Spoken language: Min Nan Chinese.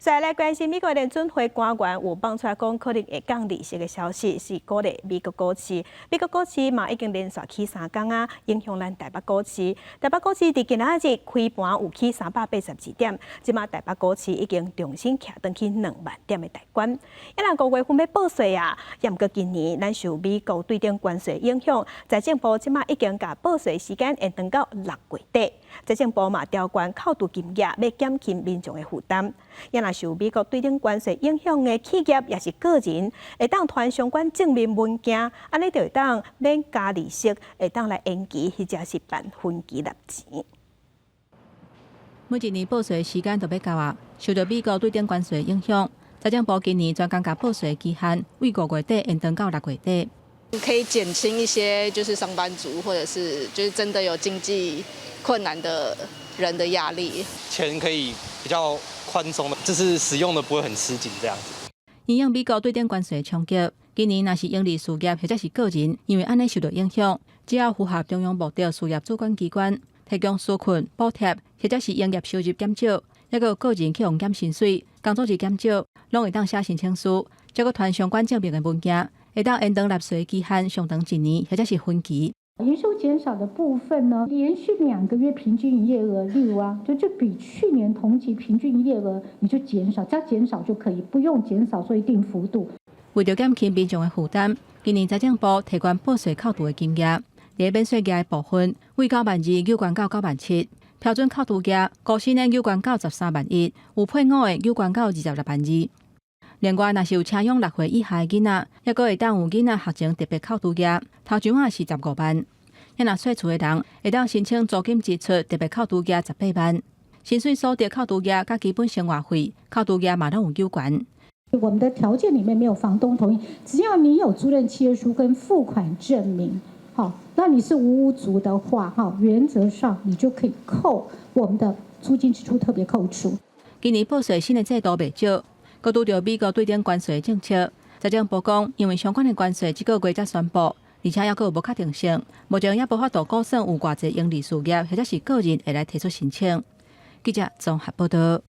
再來關心美國聯準會官員有放出來講可能會降利息的消息，是鼓勵美國股市。美國股市嘛已經連續起三工啊，影響咱台北股市。台北股市佇今仔日開盤有起382點，這馬台北股市已經重新徛轉去2萬點的大關。啊若5月份欲報稅啊，毋過今年咱受美國對等關稅影響，財政部這馬已經共報稅時間延長到6月底。財政部嘛調懸扣除金額，欲減輕民眾的負擔。啊若受美國對等關稅影響的企業，抑是個人，會當傳相關證明文件，按呢就會當免加利息，會當來延期或者是辦分期納錢。每一年報稅時間都欲到啊，受著美國對等關稅影響，財政部今年專工共報稅期限為5月底延長到6月底。可以減輕一些就是上班族或者是就是真的有經濟困難的人的壓力。錢可以比較寬鬆的，就是使用的不會很吃緊這樣子。因應美國對等關稅衝擊，今年若是營利事業或者是個人，因為按呢受著影響，只要符合中央目的事業主管機關提供紓困補貼，或者是營業收入減少，抑閣有個人去予減薪水、工作日減少，攏會當寫申請書，再閣傳相關證明的文件，會當延長納稅期限上長一年，或者是分期。營收減少的部分呢，連續2個月平均營業額，例如啊，就比去年同期平均營業額，你就減少，只要減少就可以，不用減少做一定幅度。為著減輕民眾的負擔，今年財政部提懸報稅扣除的金額，佇免稅額的部分，為9萬2加懸到9萬7，標準扣除額高薪的加懸到13萬1，有配偶的加懸到26萬2。另外，若是有車養6歲以下的囡仔，抑閣會當有囡仔學前特別扣除額，頭前仔是15萬。若稅厝的人會當申請租金支出特別扣除額18萬，薪水所得扣除額佮基本生活費扣除額嘛攏有加懸。我們的條件裡面沒有房東同意，只要你有租賃契約書跟付款證明，好，那你是無屋族的話，哈，原則上你就可以扣我們的租金支出特別扣除。今年報稅新的制度袂少，閣拄著美國對等關稅政策，財政部講，因為相關的關稅這個月才宣布，而且猶閣有無確定性，目前也無法度估算有偌濟營利事業或者是個人會來提出申請。記者綜合報道。